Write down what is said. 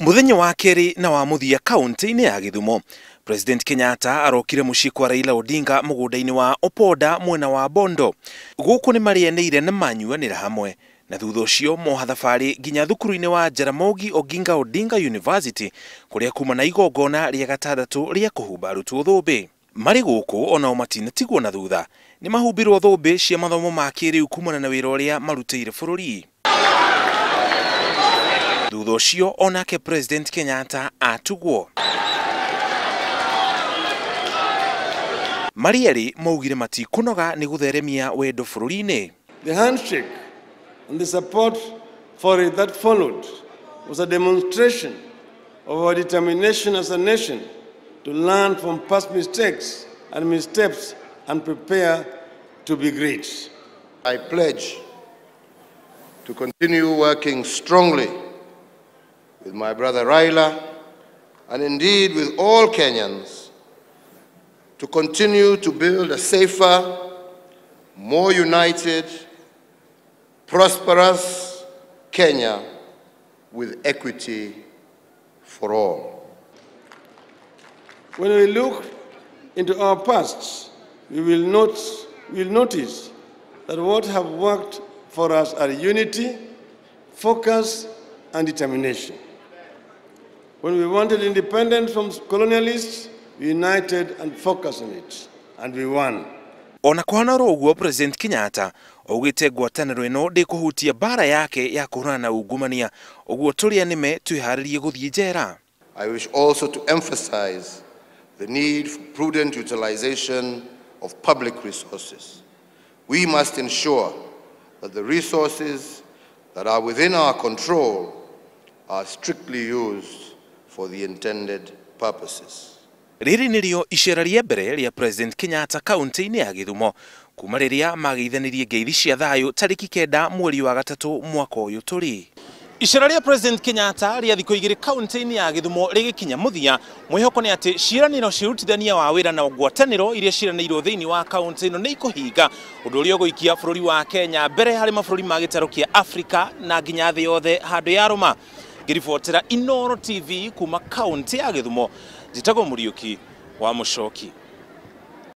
Muthenya wa kerĩ na wa mũthia kaunti-inĩ ya Gĩthumo, President Kenyatta arokire mũciĩ kwa Raila Odinga mũgũnda-inĩ wa Opoda mwena wa Bondo. Gũkũ nĩ marĩanĩire na manyuanĩra hamwe, na thutha ũcio moha thabarĩ nginya thukuru-inĩ wa Jaramogi Oginga Odinga University kũrĩa kuma na igongona rĩa gatandatũ rĩa kũhumba arutwo thũmbĩ. Marĩ gũkũ onao matinatigwo na thutha, nĩ mahumbirwo thũmbĩ cia mathomo ma kĩrĩu kumana na wĩra ũrĩa marutĩire bũrũri. Thutha ũcio onake President Kenyatta atugwo. Marĩ erĩ maugire matikũnoga nĩ gũtheremia wendo bũrũri-inĩ. The handshake and the support for it that followed was a demonstration of our determination as a nation to learn from past mistakes and missteps and prepare to be great. I pledge to continue working strongly with my brother Raila and indeed with all Kenyans to continue to build a safer, more united, prosperous Kenya with equity for all. When we look into our pasts, we will notice that what have worked for us are unity, focus, and determination. When we wanted independence from colonialists, we united and focused on it, and we won. Ona kũhana oro ũguo, President Kenyatta augĩte ngwatanĩro ĩno ndĩkũhutia mbara yake ya kũhũrana na ungumania, ũguo tũrĩa nĩme twĩharĩrie gũthiĩ njera. I wish also to emphasize the need for prudent utilization of public resources. We must ensure that the resources that are within our control are strictly used for the intended purposes. Rĩrĩ nĩrĩo icera rĩa mbere rĩa President Kenyatta kaunti-inĩ ya Gĩthumo kuma rĩrĩa mageithanirie ngeithi cia thayũ tarĩki 9 mweri wa 3 mwaka ũyũ tũrĩ. Icera rĩa President Kenyatta rĩa thikũ igĩrĩ kaunti-inĩ ya Gĩthumo rĩgĩkinya mũthia, mwĩhoko nĩ atĩ ciĩranĩro cia ũrutithania wa wĩra na ngwatanĩro iria ciĩranĩirwo thĩinĩ wa kaunti ĩno nĩ ikũhinga, ũndũ ũrĩa ũgũikia bũrũri wa Kenya mbere harĩ mabũrũri ma gĩtarũ kĩa Afrika na nginya thĩ yothe handũ yarũma. Ngĩribotera Inooro TV kuma kaunti ya Gĩthumo, njĩtagwo Mũriũki wa Mũcoki.